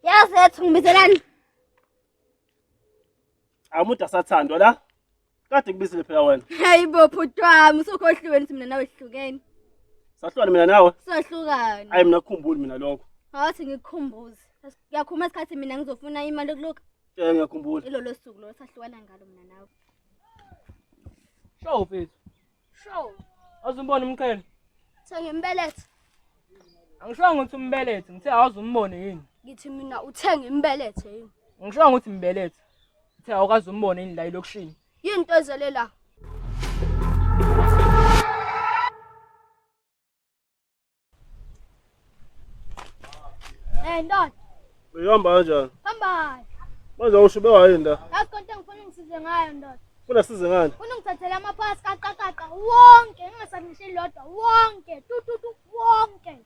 Yazi ethu ngibizelani? Amuda asathandwa la. Kade kubizile phela wena. Hayibo bhuti wami usukhohliwe nithi mina nawe sihlukene. Sahlukana mina nawe. Sahlukana. Hayi mina kukhumbuli mina lokho. Awuthi ngikukhumbuze. Ngiyakhuma isikhathi mina ngizofuna imali yokuloka. Eh ngiyakhumbula. Ilolo suku lo sahlukana ngalo mina nawe. Show mfethu. Show. Awuzumbona umqhele. Sengimbelethwe. Angishongo ukuthi umbelethe, ngithe awuzumbone yini. Ngithi mina uthe ngimbelethwe yini? Angishongo ukuthi mbelethe. Ngithe awukaze umbone yini la elokishini. Yini into ezele la? Eh ndoda, Uyihamba kanjani? hamba. Manje awushube wayini la? Yazi konke engifuna ungisize ngayo ndoda. Funa size ngani? Funa ungithathele amaphasi kaqaqaqa wonke, ngingasali ngisho elilodwa wonke, tu tu tu wonke.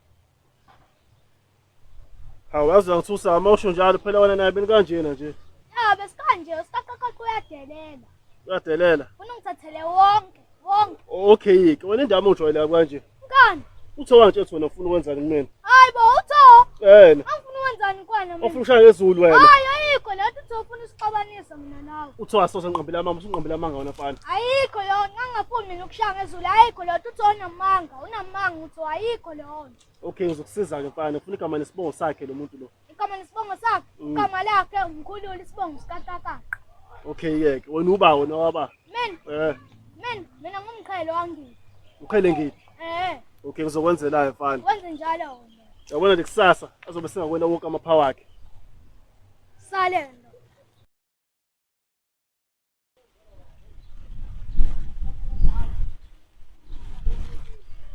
Hawu yazi uyangithusa uma usho njalo phela wena naye benikanjena nje. Ya besikanje, usikaqaqaqa uyadelela. Uyadelela. Funa ungithathele wonke, wonke. Okay ke wena indaba ungijwayele kanje. Ngani? Uthe wangitshela ukuthi wena ufuna ukwenzani kumina. Hayi bo, utho. Yena. Angifuna ukwenzani kwana mina. Ufuna ushaya ngezulu wena. Hayi ayikho le nto utho ufuna usixabanisa mina nawe. Uthe wasosa ngiqambela amanga, usungiqambela amanga wena mfana. Ayikho leyo nto, ngangingafuni mina ukushaya ngezulu ayikho leyo nto utho unamanga, unamanga utho ayikho leyo nto. Okay ngizokusiza ke mfana, ufuna igama nesibongo sakhe lo muntu lo. Igama nesibongo sakhe, igama lakhe umkhululi isibongo sikakakaka. Okay ke wena uba wena waba. Mina, Eh, mina, mina ngumqhele wangini. uqhele ngiphi? Eh, Okay ngizokwenzela mfana. wenze njalo wena. Yabona nje kusasa azobe sengakwena wonke amaphawa akhe. Sale ndoda.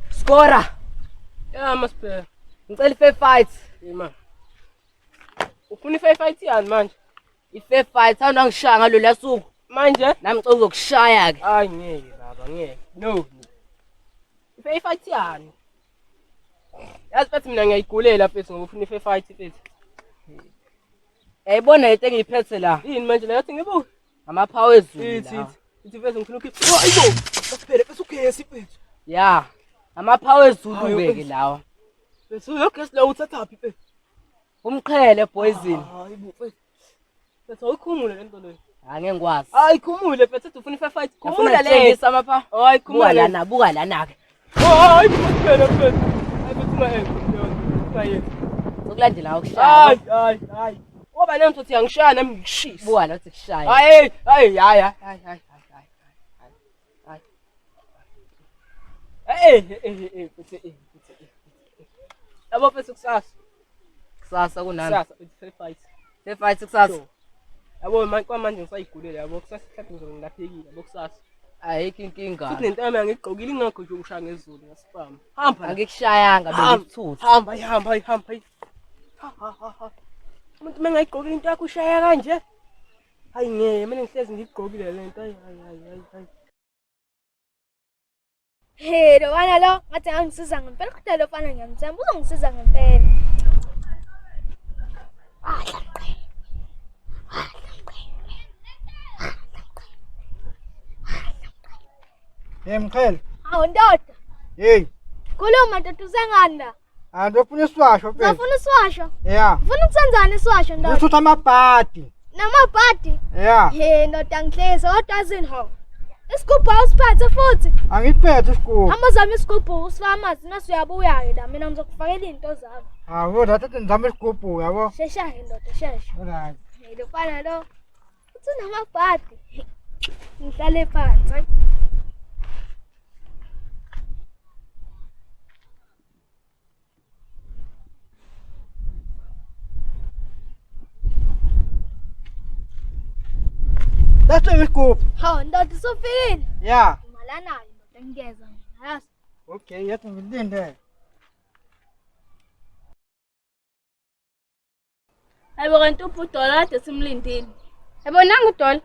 Skora. Ya masiphe. Ngicela i-fair fight. Ima. Ufuna i-fair fight yani manje? I-fair fight awuna ngishaya ngalolu suku. Manje? Nami ngicela uzokushaya ke. Hayi ngeke baba ngeke. No. I-fair fight yani? Yazi mfethu mina ngiyayigulela mfethu ngoba ufuna i-fair fight mfethu. Yayibona lento engiyiphethe la. Yini manje la yathi ngibuke. Amaphawu ezulu. Ithi la. ithi. Ithi mfethu ngifuna ukhipha. Hayibo. Basiphele mfethu ugesi mfethu. Ya. Amaphawu ezulu Hayi, beke lawa. Mfethu lo gesi lo uthathaphi mfethu? Umqhele poison. Hayibo mfethu. Mfethu awuyikhumule lento leyo. Angeke ngikwazi. Hayi khumule mfethu uthi ufuna i-fair fight. Khumula Khumula le. le amapha. Hayi Buka khumula le. lana, buka lana ke. Hayi phela mfethu. Hayi mfethu ungayenzi leyo nto. Ungayenzi. Sokulandela ukushaya. Hayi hayi hayi. Ngoba le nto uthi uyangishaya nami ngikushise. Buka la uthi kushaya. Hayi hayi hayi hayi hayi hayi hayi hayi. Eh eh eh mfethu eh mfethu. Yabo mfethu kusasa. Kusasa kunani? Kusasa it's fair fight. Fair fight kusasa. Sure. Yabo manje kwamanje ngisayigulela yabo kusasa mhlawumbe ngizobe ngilaphekile yabo kusasa. Ayikho inkinga. Futhi nento yami angigqokile ingakho nje ngishaya ngezulu ngasipama. Hamba la. Angikushayanga Hamba, bengikuthutha. hamba hamba hamba. Ha ha ha ha. Umuntu mengayigqokile into yakho ushaya kanje. Hayi ngeke mina ngihlezi ngigqokile le nto. Hayi hayi hayi hayi. He, lo mfana lo ngathi angisiza ngempela kodwa lo mfana ngiyamthemba uzongisiza ngempela. Wadla mqhele. Wadla mqhele. Wadla mqhele. Wadla mqhele. Hey Mqhele. Hawu ndoda, Hey, khuluma ndoda usengani la? ah ndofuna isiwasho mfethu. Uzofuna isiwasho? Yeah. Ufuna ukusenzani isiwasho ndoda? Uthutha amabhadi. Namabhadi? Yeah. He ndoda ngihlezi kodwa azini hawu. Isigubhu awusiphathe futhi. Angiphethe isigubhu. Hamba uzame isigubhu usifake amanzi nase uyabuya-ke la mina ngizokufakela iy'nto zakho. Hawu, thatha ngizame isigubhu yabo. Shesha-ke ndoda shesha. Alright. Hey, lo mfana lo uthi unamabhadi. Ngihlale phansi. hayi. Thatha isigubhu. Hawu ndoda usufikile. Yeah. Malanayo ndoda ngiyeza mina yazi. Okay, yathi ngilinde. Hayibo kanti uphi uDola kade simlindile. Hayibo nangu uDola.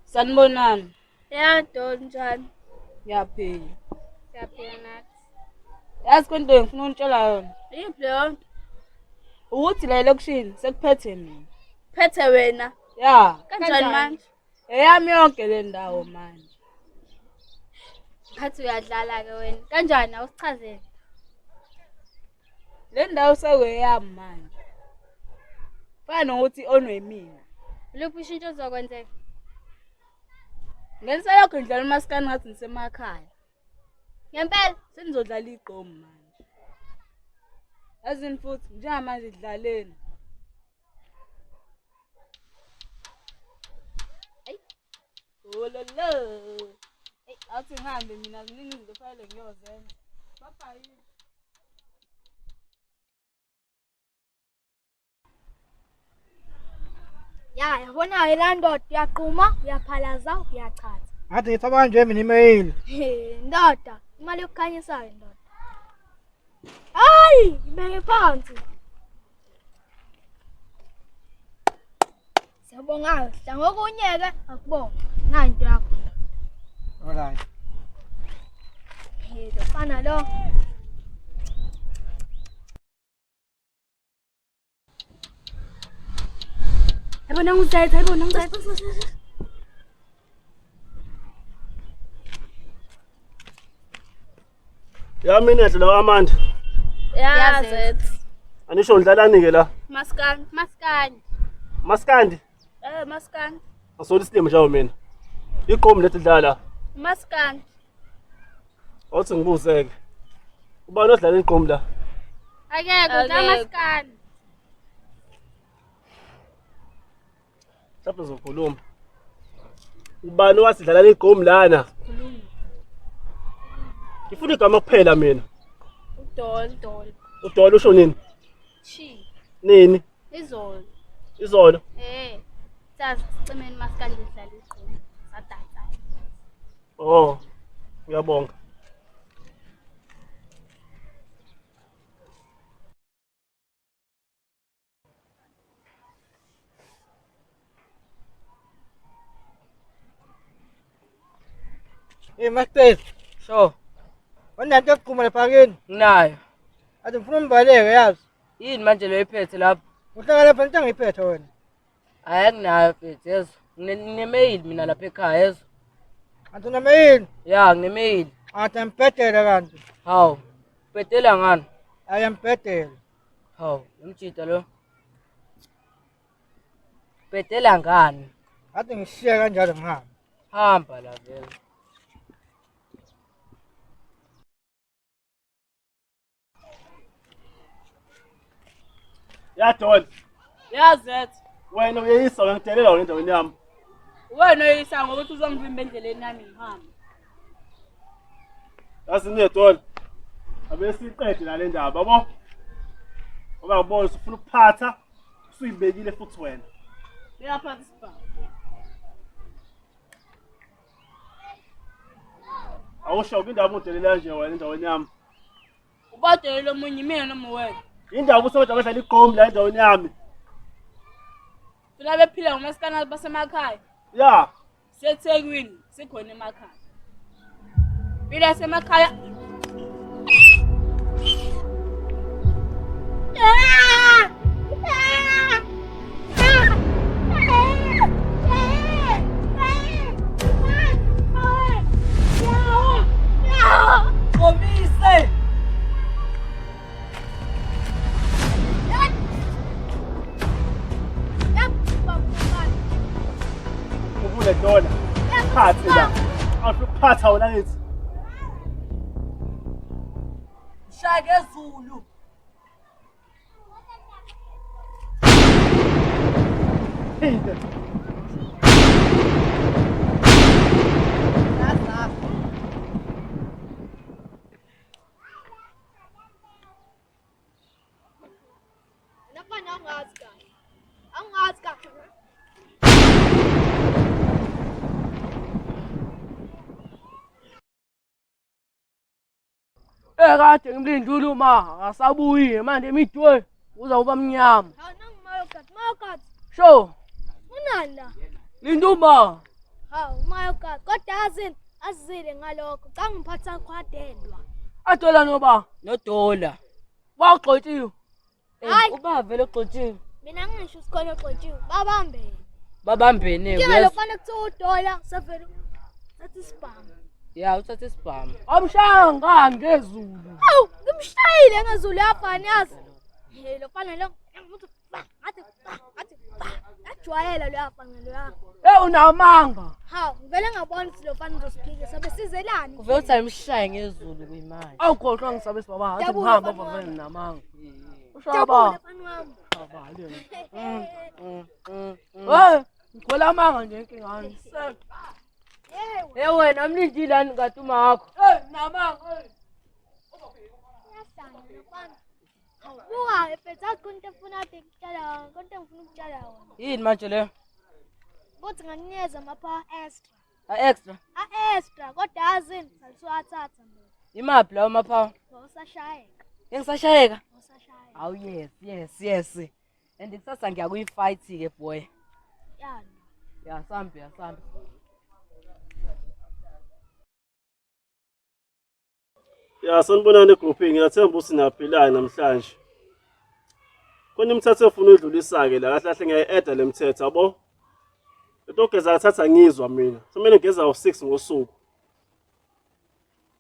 Sanibonani. Ya Dola njani? Ngiyaphila. Siyaphila nathi. Yazi kwento engifuna ukunitshela yona. Iyiphi leyo nto? Ukuthi la elokishini sekuphethe mina. Phethe wena. Ya. Kanjani manje? Eyami yonke le ndawo manje. Ngathi uyadlala ke wena. Kanjani awusichazele? Le ndawo sekuyeyami manje. Fana nokuthi onwe mina. Luphi ushintsho ozokwenzeka? Ngenselokho ngidlala umaskandi ngathi ngisemakhaya. Ngempela Senizodlala igqomu manje. Yazini futhi njengamanje dlaleni. Ayi. Ololo. Ey, awuthi ngihambe mina ziningi izinto fanele ngiyozenza. Bye-bye. Ya, yabona-ke la ndoda uyaqhuma, uyaphalaza, uyachatha. Ngathi ngitha kanje mina email. He, ndoda, imali yokukhanyisayo ndoda. Hayi, ibeke phansi. Siyabonga-ke, hla ngokunye-ke akubonga. Nayi into yakho. Alright. He, lo mfana lo. Hayibo nangu uZethu, hayibo nangu uZethu. Ya mina enhle la amandla. Ya Zethu. Anisho ndlalani ke la. Maskandi. Maskandi. Maskandi. Eh maskandi. Asola isilimo nje mina. Iqomu lethi dlala. Maskandi. Awuthi ngibuzeke. Ubani odlala iqomu la? Akekho Akekho. la maskandi. Mhlawumbe uzokhuluma. Ubani owathi dlala iqomu lana? Ngifuna igama kuphela mina. Udol dol. Udola usho nini? Chi. Nini? Izolo. Izolo. Eh. Sazi sicimeni maskandi sidlala igqomu. Sadansa. Oh. Ngiyabonga. Hey Master, Sho, unento yokuqhuma lapha kini. nginayo. Athi ngifuna umbaleke yazi. Yini manje lo iphethe lapha? Uhlala lapha into angiyiphethe wena. Hayi anginayo mfethu, yezwa. Ngine-mail mina lapha ekhaya, yezwa. Athi unemail. Ya, ngine-mail. Athi angibhedele kanti. Hawu. Ubhedela ngani? Ayambhedele. Hawu, umjida lo. Ubhedela ngani? Athi ngishiye kanjalo ngihambe. Hamba la vele. Ya Dola, Ya Zethu. wena uyeyisa uyangidelela wena endaweni yami. Wena oyisa ngokuthi uzongivimba endleleni yami ngihambe. Yazi niye Dola. Abe siqede la le ndaba yabo. Ngoba ngibona usufuna ukuphatha usuyibekile futhi wena. Uyaphatha isibhamu. Awusho indaba ungidelela nje wena endaweni yami. Ubadelela omunye mina noma wena. Indaba usebenza abadlala igqomu la endaweni yami. Phela bephila ngomaskandi basemakhaya. Ya, Sisethekwini, sikhona emakhaya. Impilo yasemakhaya Qomise. uvule Dola. Phathe la. Awufuna ukuphatha wena ngithi. Shaya ngezulu. Phinde. Nafana angazi kahle. Angazi kahle. Kade ngimlindile uma akasabuyi manje imidwe uzawuba mnyama. Hawu nangu Mayogat, Mayogat. Sho, Unani la? linda uma. Hawu Mayogat, kodwa yazini azile ngalokho. Cha ngiphatha kwadelwa. Adola noba Nodola. wawugxotshiwe. Hayi. Uba vele ugxotshiwe. Mina ngisho sikhona ogxotshiwe. Babambe. Babambene Inkinga uyezwa. lo fana kuthiwa udola sevele thatha isibhamu. Ya, uthathe isibhamu. Awumshaya ngani ngezulu? Hawu, ngimshaya Ngimshayile ngezulu yafana yazi. Hey lo fana lo ngathi ngathi ngathi ajwayela lo yafana lo ya. Hey unamanga. Hawu ngivele ngabona ukuthi lo fana uzosiphikisa besizelani. Kuvele ukuthi ayimshaye ngezulu kuyimanje. Awukhohlwa ngisabe sibaba athi Dabula, ngihamba mfana baba wami. namanga. Jabule Ushaba. mfana wami. Shaba le. Hey, ngikhola amanga nje inkinga yami. Hey Hey wena amlindile ani kanti uma wakho. Hey, namanga. Hey. uyahlanya lo fana. Hawu buka mfethu akho into efuna ade ngitshala konke engifuna ukutshela wona. Yini manje leyo? Ukuthi ngakunikeza amapha extra. A extra. A extra kodwa yazini salisuwathatha mina. Imaphi lawo maphawu? Wawusashayeka. Ngisashayeka. Wawusashayeka. Awu yes, yes, yes. And kusasa ngiya kuyi-fight ke boy. Yani. Ya sambe, ya sambe. Ya sanibonani egroupini ngiyathemba ukuthi niyaphilayo namhlanje. Khona imithetho efuna uyidlulisa-ke la kahle kahle ngiyayi-eda le mithetho yabo. Lento ogeza kathatha ngizwa mina. Kumele ngigeza u-6 ngosuku.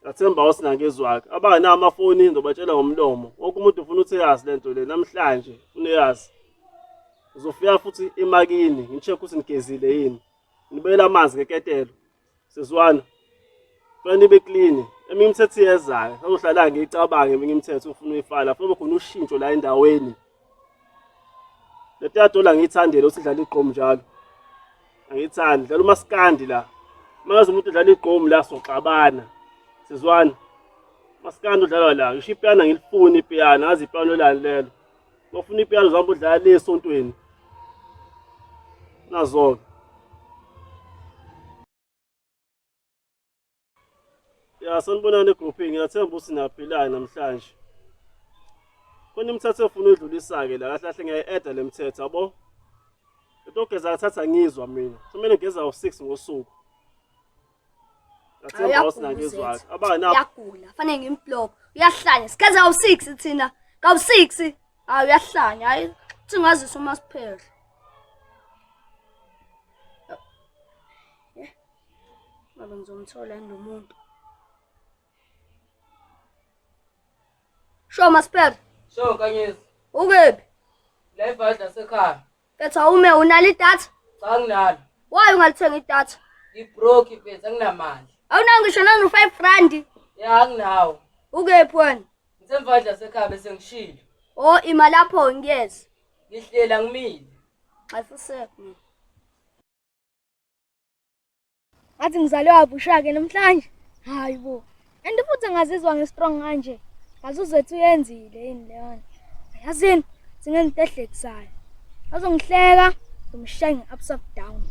Ngathemba ukuthi nangizwa-ke. Abanganawo amafoni ngizobatshela ngomlomo. Wonke umuntu ufuna ukuthi eyazi le nto le namhlanje ufuna eyazi. Uzofika futhi emakini ngi-check ukuthi nigezile yini. Nibuyela amanzi ngeketelo. Sizwana. Kufanele nibe clean. Eminye imithetho iyezayo. Sazohlala ngiyicabange eminye imithetho ufuna uyifaka. Kufanele khona ushintsho la endaweni. Le tadola ngiyithandele ukuthi idlala igqomu njalo. Angiyithandi. Dlala umaskandi la. Makaze umuntu udlala igqomu la soxabana. Sizwana. Maskandi udlalwa la. Ngisho ipiyano angilifuni ipiyano. Ngazi ipiyano lani lelo. Ufuna ipiyano uzihamba udlala le esontweni. Nazo-ke. Ya sanibonani egroupini ngiyathemba ukuthi niyaphilayo namhlanje. Khona imithetho efuna uyidlulisa-ke la kahle kahle ngiyayi-eda le mithetho yabo. Lento ogeza kathatha ngizwa mina. Kumele ngigeza u-6 ngosuku. Ngathemba ukuthi nangizwa-ke. Abanganawo Uyagula, fanele ngimblock. Uyahlanya. Sigeza kawu-6 thina. Kawu-6. Hayi uyahlanya. Hayi uthi ngazisa uma siphehla. Ngabe ngizomthola yini lo muntu? Sho Masipere, Sho Nkanyezi. ukephi? La ivadla sekhaya. Mfethu awume unalo idatha? Cha nginalo. Why ungalithengi idatha? Ngibroke mfethu anginamali. Awunawo ngisho nano-5 rand. Ya anginawo. Ukephi wena? Ngisemvadla sekhaya bese ngishilo. Oh ima lapho ngiyeza. Ngihlela ngimile. Ayifuseke mina. Ngathi ngizalwe wabusha-ke namhlanje. Hayi bo. And futhi ngazizwa ngi-strong kanje. Ngazi uzethu uyenzile yini leyo nto. Yazini, singenza into ehlekisayo. Azongihleka, ngimshaye nge-upside down.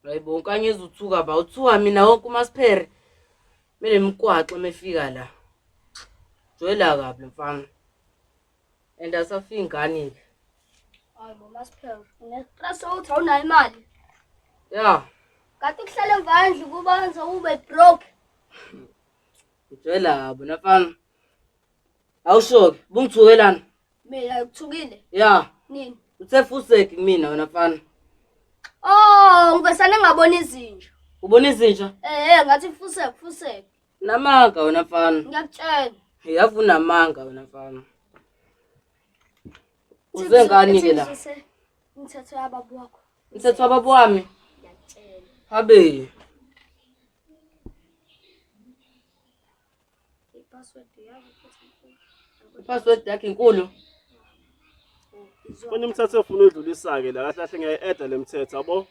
Hayibo uNkanyezi uthuka ba uthuka mina wonke uMasiphere. Kumele mgwaxe mefika la. Jwayela kabi lo mfana. And asafika ingane ke. Hayi bo Masiphere, une-stress sokuthi awunayo imali. Ya, Kanti ukuhlala emva endlu kuba wenza ube broke. ngijwayela kabi nafana. Awusho-ke, bungithukelana. Mina ngikuthukile. Ya, Nini? uthe fuseki kumina wena mfana. Oh, ngivesane ngabona izinja. Ubona izinja? Eh, ngathi fuseke fuseke. Namanga wena mfana. Ngiyakutshela. Yavu unamanga wena mfana. Uze ngani ke la? Imithetho yababa wakho. Mthetho wababa wami. Ngiyakutshela. Habe. I-password yakho futhi inkulu. Ipassword yakhe inkulu. Khona imithetho efuna uyidlulisa-ke la kahle kahle ngiyayi-eda le mithetho yabo.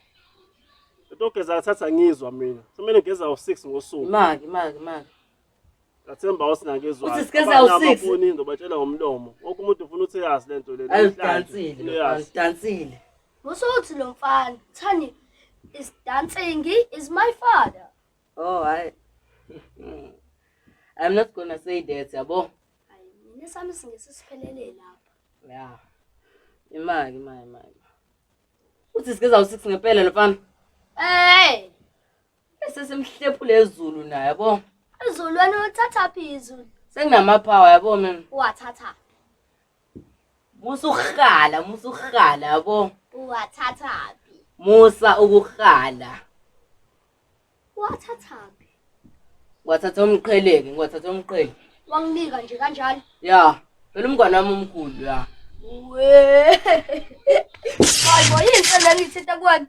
Lento ogeza kathatha ngizwa mina. Kumele ngigeza u-6 ngosuku. Imaki, imaki, imaki. Ngathemba ukuthi nangizwa. Uthi sigeza u-six? Amafoni ngizobatshela ngomlomo. Wonke umuntu ufuna ukuthi eyazi le nto le. Ayi namhlanje, udansile, ufuna eyazi. udansile. Musuthi lo mfana, Thani is dancing is my father. Oh hayi. I'm not gonna say that yabo. Hayi mina esami isingisi siphelele lapha. Ya. Imali imali imali. Uthi sigeza u6 ngempela lo mfana. Eh, Bese simhlephule ezulu naye yabo. izulu wena ulithatha phi izulu? Senginamaphawa yabo mina. Uwathatha. Musa ukuhala, musa ukuhala yabo. Uwathatha phi? Musa ukuhala. Uwathatha phi? Ngiwathatha umqheleke, ngiwathatha umqhele. Wanginika nje kanjalo. Ya, phela umngane wami omkhulu ya. We. Hayi bo yini le ngithinta kuwena?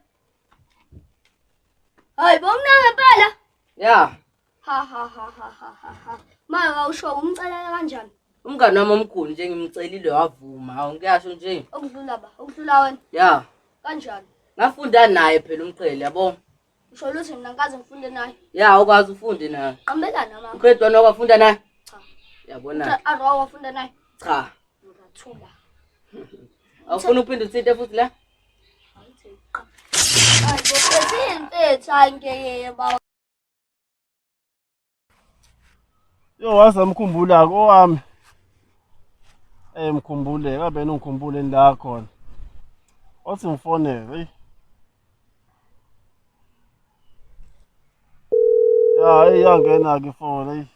Hayi bo ngempela. Ya, Ha ha ha ha ha ha ha. Manje awusho umcelela kanjani? Umngane wami omkhulu nje ngimcelile wavuma, hawu ngiyasho nje. Okudlula ba, okudlula wena. Ya, Kanjani? ngafunda naye phela umqhele yabo. Usho ukuthi mina ngikaze ngifunde naye. Ya, ukwazi ufunde naye. Qambelana mama. Ugrade 1 wakwafunda naye? Cha. Yabona. Arwa wafunda naye. Cha. Ngathula. Awufuni uphinde uthinte futhi la? Hayi bo, bese mfethu hayi ngeke baba. Yo waze amkhumbula-ke owami. Eh mkhumbule, ngabe yena ungikhumbule la khona. Othi ngifonele, eyi. Ya, eyi yangena-ke ifoni, eyi.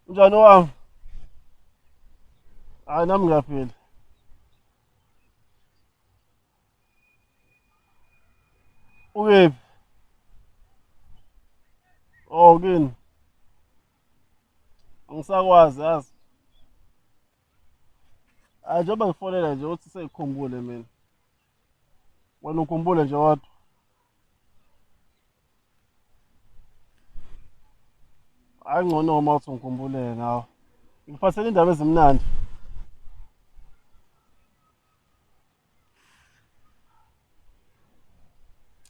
Unjani owami? Hayi nami ngiyaphila. Ukephi? Oh kini. Angisakwazi yazi. Hayi njengoba ngifonela nje uthi sengikhumbule mina. Wena ukhumbule nje kodwa. Hayi ngcono uma uthi ngikhumbule nawe. Ngikuphathele indaba ezimnandi.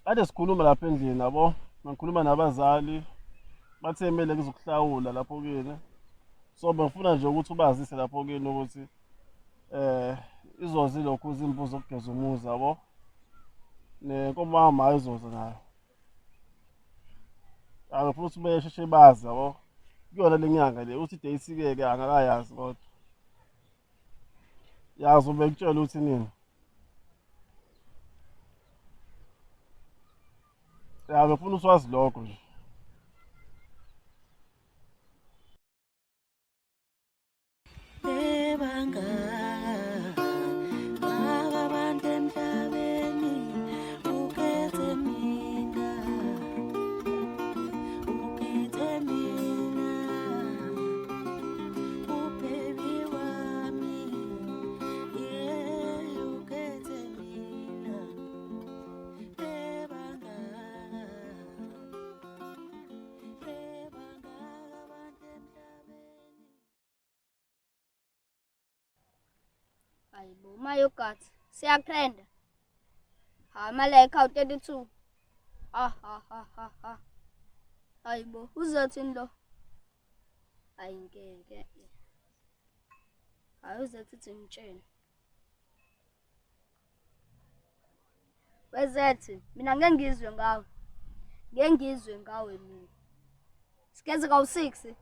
Kade sikhuluma lapha endlini yabo, ngikhuluma nabazali bathe kumele ngizokuhlawula lapho kini. So bengifuna nje ukuthi ubazise lapho kini ukuthi eh izoze ilokhu izimbuzi zokugeza umuzi yabo. Nenkomo yami izoza nayo. Angifuni ukuthi besheshe bazi yabo. Kuyona le nyanga le uthi date ke ke angakayazi kodwa. Yazi ubekutshela ukuthi nini. Ya befuna uswazi lokho nje. Hayibo, uma yogurt siyatrenda. Ha, ama-like awu-32. Ha ha ha ha ha. Hayibo, uzothini lo? Hayi ngeke. Hayi uzethi uthi ngitshene. Wezethi, mina ngeke ngizwe ngawe. Ngeke ngizwe ngawe mina. Sigeze kawu-6.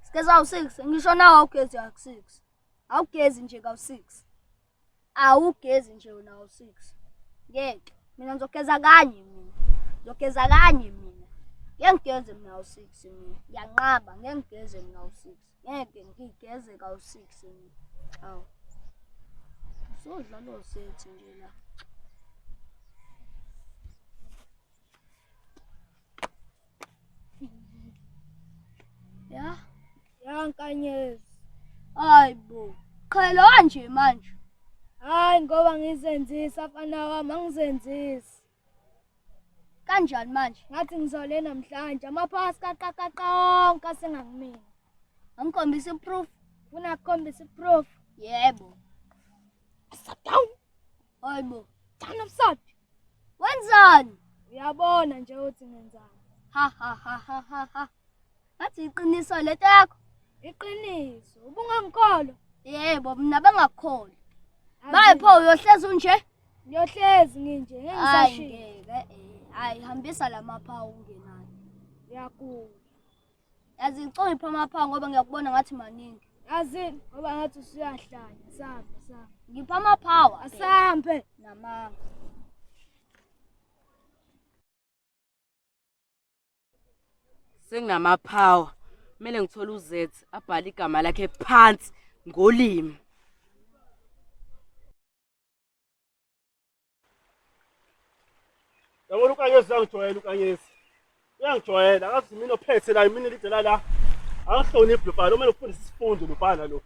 Sigeze kawu-6. Ngisho nawe awugezi kawu-6. Awugezi nje kawu-6. Awugezi nje wena kawu-6. Ngeke. Mina ngizogeza kanye mina. Ngizogeza kanye mina. Ngeke ngigeze mina kawu-6 mina. Ngiyanqaba ngeke ngigeze mina kawu-6. Ngeke ngigeze kawu-6 mina. Awu. Usodlala osethi nje la. Ya. Ya Nkanyezi. Hayi bo. Qhelo kanje manje. Hayi ngoba ngizenzisa mfana wami angizenzisi. Kanjani manje? Ngathi ngizole namhlanje amaphasi kaqaqaqa onke asengakumina. Angikhombisa iproof. Funa kukhombisa iproof. Yebo. Upside down. Hayi bo. Down upside. Wenzani? Uyabona nje ukuthi ngenzani. Ha ha ha ha ha ha. Ngathi iqiniso lento yakho. Iqiniso. Ubungangikholwa. Yebo, mina bengakukholwa. Maye pho uyohlezi unje? Ngiyohlezi nginje ngeke Hayi ngisashiya. ngeke. Hayi hambisa lamaphawu ungenayo. Uyagula. Yazi ngicela ungiphe amaphawa ngoba ngiyakubona ngathi maningi. Yazini ngoba ngathi usuyahlanya. Sambe sambe. Ngipha amaphawa. Asambe. Namanga. Senginamaphawa. Kumele ngithole uZet abhale igama lakhe phansi ngolimi. Yabona uKanyezi uyangijwayela uKanyezi. Uyangijwayela akazi mina ophethe la mina lidela la. Angihloniphi lo bhala kumele ufundise isifundo lo bhala lo.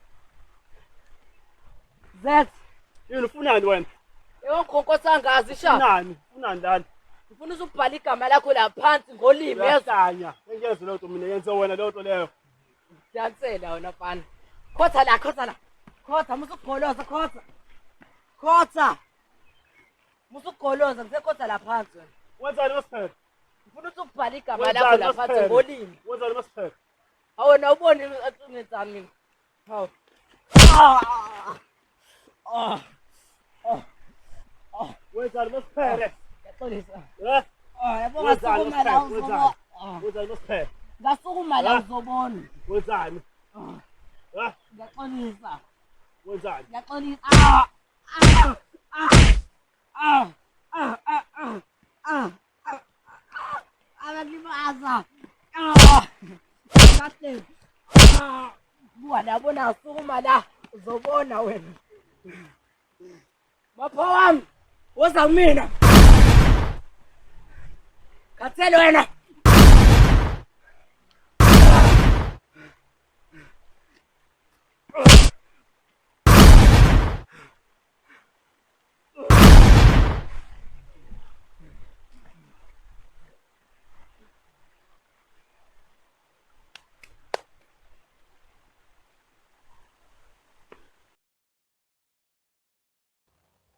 Zet, Yini ufunani wena? leyo nkhonkotha angazi sha. Ufunani? Ufunani lana? Ngifuna uzubhala igama lakho la phansi ngolimi yezwa. Uyahlanya. Engiyezwe leyo nto mina yenze wena leyo nto leyo. Dansela wena mfana. Khotha la, khotha la. Khotha musukugoloza, khotha. Khotha. Musukugoloza, ngisekhotha la phansi wena. Wenzani masiphele? Ngifuna ukuthi ubhale igama lakho Wenzani la phansi masiphele? ngolimi. Wenzani masiphele? Hawu wena ubone ungenzani mina. Hawu. Wenzani masiphele? Ngiyaxolisa. Eh? Ah, yabo Wenzani ngasukuma la masiphele? uzobona. Wenzani? Wenzani masiphele? Ngasukuma la Ah. uzobona. Wenzani? Eh? Ngiyaxolisa. Wenzani? Ngiyaxolisa. Ah! Ah! Ah! Ah! Ah! Ah! Ah! Ah! Ah! Abalimaza. Ah! Kahle. Ah! Buka la bona sukuma la uzobona wena. Mapho wami woza kumina. Khathele wena.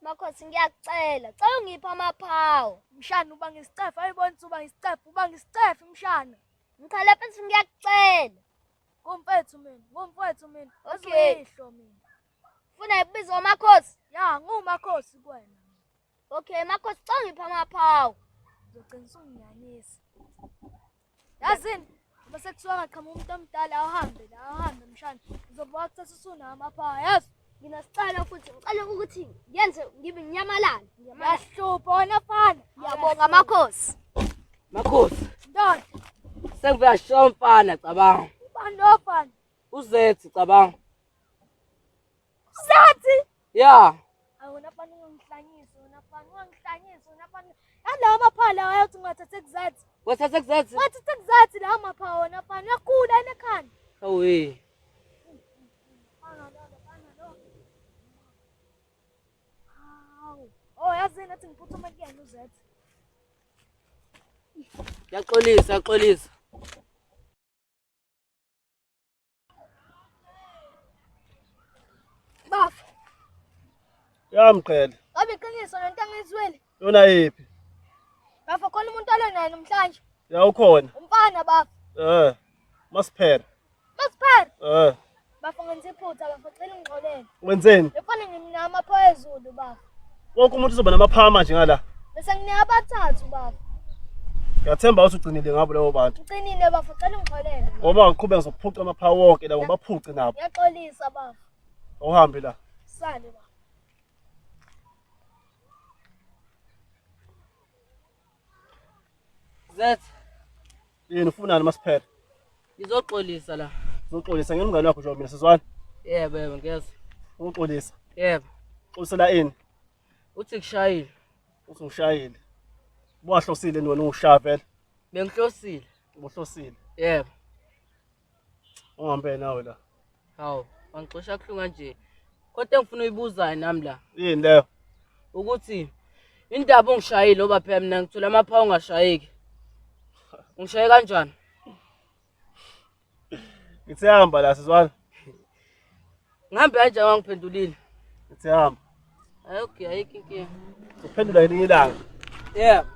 Makhosi ngiyakucela, cela ungiphe amaphawa. Mshana uba ngisicefe ayibona ukuthi uba ngisicefe uba ngisicefe mshana. Ngicela mfethu ngiyakucela. Ngumfethu mina, ngumfethu mina. Okay. Uzuyihlo mina. Funa ibizwe umakhosi. Ya ngumakhosi kuwena. Okay, makhosi cela ungiphe amaphawa. Uzogcina usunginyanyisa. Yazini ngoba sekuthiwa ngaqhamuka umuntu omdala awuhambe la awuhambe mshana. Uzobuka kusasa usunawo amaphawa yazi. Nginesicelo futhi ngicela ukuthi ngenze ngibe nginyamalale. Nginyamalale. Uyahlupha wena fana. Ngiyabonga makhosi. Makhosi, Ndoda, sengivela sho mfana cabanga. ubani lo fana? Uzethi cabanga. Sathi Yeah. Awona fana ungangihlanyisi, wena fana ungangihlanyisi, wena fana. Yalawa maphawa lawa ayothi ungathathe kuzathi. Wathatha kuzethi? Wathathe kuzathi lawa maphawa wena fana. Uyakhula yena ekhanda. Hawe. Fana lo, fana lo. Hawu. Oh, yazini athi ngiphuthume kuyena uzethi. Ngiyaxolisa, yaxolisa. Bafa, Yamqhele. ngabe iqiniso lento engiyizwile. Yona yiphi? Bafa khona umuntu alwe naye namhlanje. Ya ukhona. Umfana bafa. Eh. Masiphele. Masiphela. Eh. Bafa ngenza iphutha bafa cela ungixolele. Wenzeni? Lefana ngimnika amaphawa ezulu bafa. Wonke umuntu uzoba namaphawa manje ngala. Bese nginika abathathu bafa. Ngiyathemba ukuthi ugcinile ngabo labo bantu. Ngicinile bafa cela ungixolele. Ngoba ngiqhubeka ngizophuca amaphawa wonke la ngibaphuce nabo. Ngiyaxolisa bafa. Awuhambe la. Sale bafa. Zethi, Yini ufunani masiphele? ngizoxolisa la. Uzoxolisa ngimngane wakho nje mina sizwana. Yebo, yebo, ngiyezwa. Uzoxolisa. Yebo. Xolisela ini? Uthi kushayile. Uthi ngishayile. Buwahlosile ni wena ungishaya vele. Bengihlosile. Ubuhlosile. Yebo. Ungahambe nawe la. Hawu, wangixosha kuhlunga nje. Kodwa engifuna uyibuzayo nami la Yini leyo? ukuthi indaba ungishayile oba phela mina ngithola amaphawu ungashayeki. Ungishaye kanjani? Ngithe hamba la sizwana. Ngihambe kanjani wangiphendulile? Ngithe hamba. Hayi okay, ayikho inkinga. Uphendula ngelinye ilanga. Yebo.